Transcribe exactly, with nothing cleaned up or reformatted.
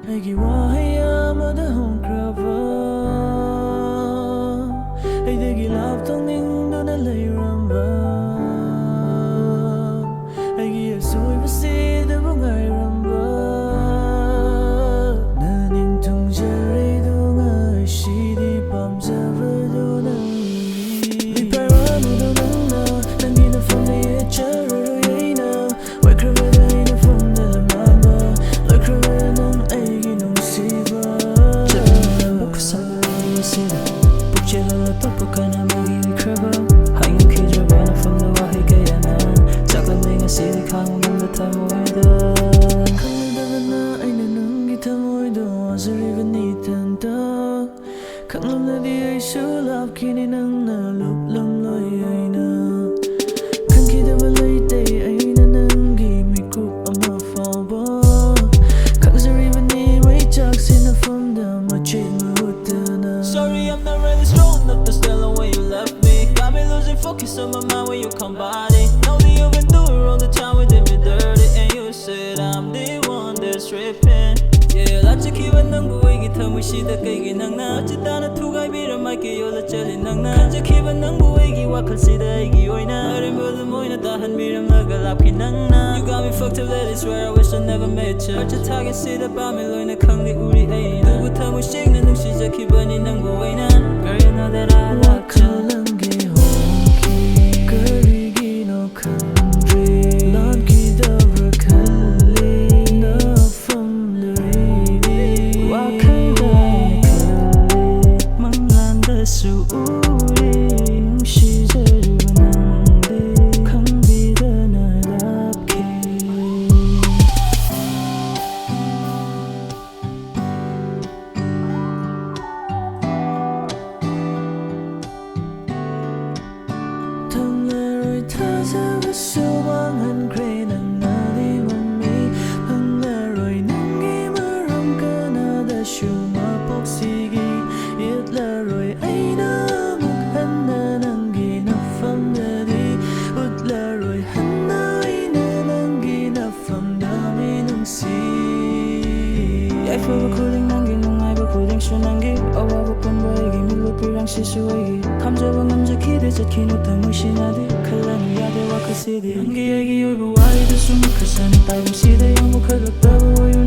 ꯑꯩꯒꯤ ꯋꯥꯍꯩ ꯑꯃꯗ ꯍꯣꯡꯈ꯭ꯔꯕ, ꯑꯩꯗꯒꯤ ꯂꯥꯞꯊꯣꯛꯅꯤꯡꯗꯨꯅ ꯂꯩꯔꯝꯕ, ꯑꯩꯒꯤ ꯑꯁꯣꯏꯕꯁꯤꯗꯕꯨ ꯉꯥꯏꯔꯝꯕ, ꯅꯅꯤꯡ ꯊꯨꯡꯖꯔꯤꯗꯨ ꯉꯁꯤꯗꯤ ꯄꯥꯝꯖꯕꯗꯨ ꯅꯪꯒꯤ ꯃꯤꯠ ꯄꯥꯏꯔꯝꯃꯨꯗꯣ ꯅꯪꯅ, ꯅꯪꯒꯤ ꯅꯐꯝꯗ ꯌꯦꯠꯆꯔꯔꯣꯏ ꯑꯩꯅ, ꯑꯣꯏꯈ꯭ꯔꯕꯗ ꯑꯩꯅ ꯐꯝꯗ ꯂꯝꯂꯥꯟꯕ, ꯂꯣꯏꯈ꯭ꯔꯕꯗ ꯅꯪ ꯑꯩꯒꯤ ꯅꯨꯡꯁꯤꯕ꯫ ꯆꯠꯃꯤꯟꯅꯔꯝꯕ ꯈꯨꯠꯁꯥ ꯑꯁꯤꯗ ꯄꯨꯛꯆꯦꯜ ꯑꯇꯣꯞꯄ ꯀꯅꯥ ꯑꯃꯒꯤ ꯑꯣꯏꯈ꯭ꯔꯕ, ꯍꯥꯏꯉꯝꯈꯤꯗ꯭ꯔꯕ ꯅꯐꯝꯗ ꯋꯥꯍꯩ ꯀꯌꯥꯅ ꯆꯥꯛꯂꯝꯂꯦ ꯉꯁꯤꯗꯤ ꯈꯥꯡꯕ ꯉꯝꯗ ꯊꯃꯣꯏꯗ꯫ ꯈꯪꯂꯨꯗꯕꯅ ꯑꯩꯅ ꯅꯪꯒꯤ ꯊꯃꯣꯏꯗ ꯋꯥꯖꯔꯤꯕꯅꯤ ꯏꯊꯟꯇ꯫ ꯈꯪꯂꯝꯂꯗꯤ ꯑꯩꯁꯨ ꯂꯥꯞꯈꯤꯅꯤ ꯅꯪꯅ ꯂꯨꯞꯂꯝꯂꯣꯏ ꯑꯩꯅ꯫ ꯈꯪꯈꯤꯗꯕ ꯂꯩꯇꯦ ꯑꯩꯅ ꯅꯪꯒꯤ ꯃꯤꯀꯨꯞ ꯑꯃ ꯐꯥꯎꯕ꯫ ꯈꯪꯖꯔꯤꯕꯅꯤ ꯃꯩꯆꯥꯛꯁꯦ ꯅꯐꯝꯗ ꯃꯆꯦꯠ ꯃꯍꯨꯠꯇꯅ꯫ Sorry, I'm not really strong enough to stand the way you left me. Got me losing focus on my mind when you come body. Know that you've been doing wrong, the time we did me dirty, and you said I'm the one that's raping. Yeah, ꯂꯥꯞꯆꯈꯤꯕ ꯅꯪꯕꯨ ꯑꯩꯒꯤ ꯊꯃꯣꯏꯁꯤꯗ ꯀꯩꯒꯤ ꯅꯪꯅ ꯃꯆꯦꯠ ꯇꯥꯅ ꯊꯨꯒꯥꯏꯕꯤꯔꯝ ꯃꯥꯏꯀꯩ ꯌꯣꯜꯂ ꯆꯠꯂꯤ ꯅꯪꯅ꯫ ꯈꯟꯖꯈꯤꯕ ꯅꯪꯕꯨ ꯑꯩꯒꯤ ꯋꯥꯈꯜꯁꯤꯗ ꯑꯩꯒꯤ ꯑꯣꯏꯅ ꯑꯔꯦꯝꯕ ꯑꯗꯨꯝ ꯑꯣꯏꯅ ꯇꯥꯍꯟꯕꯤꯔꯝꯂꯒ ꯂꯥꯞꯈꯤ ꯅꯪꯅ꯫ You got me fucked up, that is where I wish I never met you. ꯍꯔꯆ ꯊꯥꯒꯦꯁꯤꯗ ꯄꯥꯝꯃꯦ ꯂꯣꯏꯅ ꯈꯪꯗꯦ ꯎꯔꯤ ꯑꯩꯅ꯫ ꯑꯗꯨꯕꯨ ꯊꯃꯣꯏ ꯁꯦꯡꯅ ꯅꯨꯡꯁꯤꯖꯈꯤꯕꯅꯤ ꯅꯪꯕꯨ ꯑꯩꯅ꯫ Girl, you know that I love you. ꯋꯥꯈꯜ ꯅꯪꯒꯤ ꯍꯣꯡꯈꯤ, ꯀꯔꯤꯒꯤꯅꯣ ꯈꯪꯗ꯭ꯔꯦ꯫ ꯂꯥꯟꯈꯤꯗꯕ꯭ꯔꯥ ꯈꯜꯂꯤ, ꯅꯐꯝ ꯂꯩꯔꯤ꯫ ꯋꯥꯈꯜꯗ ꯑꯩꯅ ꯈꯜꯂꯤ, ꯃꯪꯂꯥꯟꯗꯁꯨ ꯎꯔꯤ꯫ ꯅꯨꯡꯁꯤꯖꯔꯤꯕ ꯅꯪꯗꯤ ꯈꯪꯕꯤꯗꯅ ꯂꯥꯞꯈꯤ꯫ ꯊꯥꯖꯕꯁꯨ ꯃꯥꯡꯍꯟꯈ꯭ꯔꯦ ꯅꯪꯅꯗꯤ ꯃꯃꯤ ꯐꯪꯂꯔꯣꯏ ꯅꯪꯒꯤ ꯃꯔꯝ ꯀꯅꯥꯗꯁꯨ ꯃꯄꯣꯛꯁꯤꯒꯤ ꯌꯦꯠꯂꯔꯣꯏ ꯑꯩꯅ ꯑꯃꯨꯛ ꯍꯟꯅ ꯅꯪꯒꯤ ꯅꯐꯝꯗꯗꯤ ꯎꯠꯂꯔꯣꯏ ꯍꯟꯅ ꯑꯩꯅ ꯅꯪꯒꯤ ꯅꯐꯝꯗ ꯃꯤꯅꯨꯡꯁꯤ ꯌꯥꯏꯐꯕ ꯈꯨꯗꯤꯡ ꯅꯪꯒꯤ ꯅꯨꯡꯉꯥꯏꯕ ꯈꯨꯗꯤꯡꯁꯨ ꯅꯪꯒꯤ ꯑꯋꯥꯕ ꯄꯨꯝꯕ ꯑꯩꯒꯤ ꯃꯤꯠꯂꯨ ꯄꯤꯔꯥꯡꯁꯤꯁꯨ ꯑꯩꯒꯤ ꯈꯥꯝꯖꯕ ꯉꯝꯖꯈꯤꯗꯦ ꯆꯠꯈꯤꯅꯨ ꯊꯃꯣꯏ ꯁꯤꯅꯗꯦ ꯈꯜꯂꯅꯨ ꯌꯥꯗꯦ ꯋꯥꯈꯜꯁꯤꯗꯤ ꯅꯪꯒꯤ ꯑꯩꯒꯤ ꯑꯣꯏꯕ ꯋꯥꯔꯤꯗꯨꯁꯨ ꯃꯈꯜ ꯁꯥꯅ ꯇꯥꯏꯕꯁꯤꯗ ꯑꯃꯨꯛ ꯈꯜꯂꯛꯇꯕ ꯑꯣꯏꯌꯨ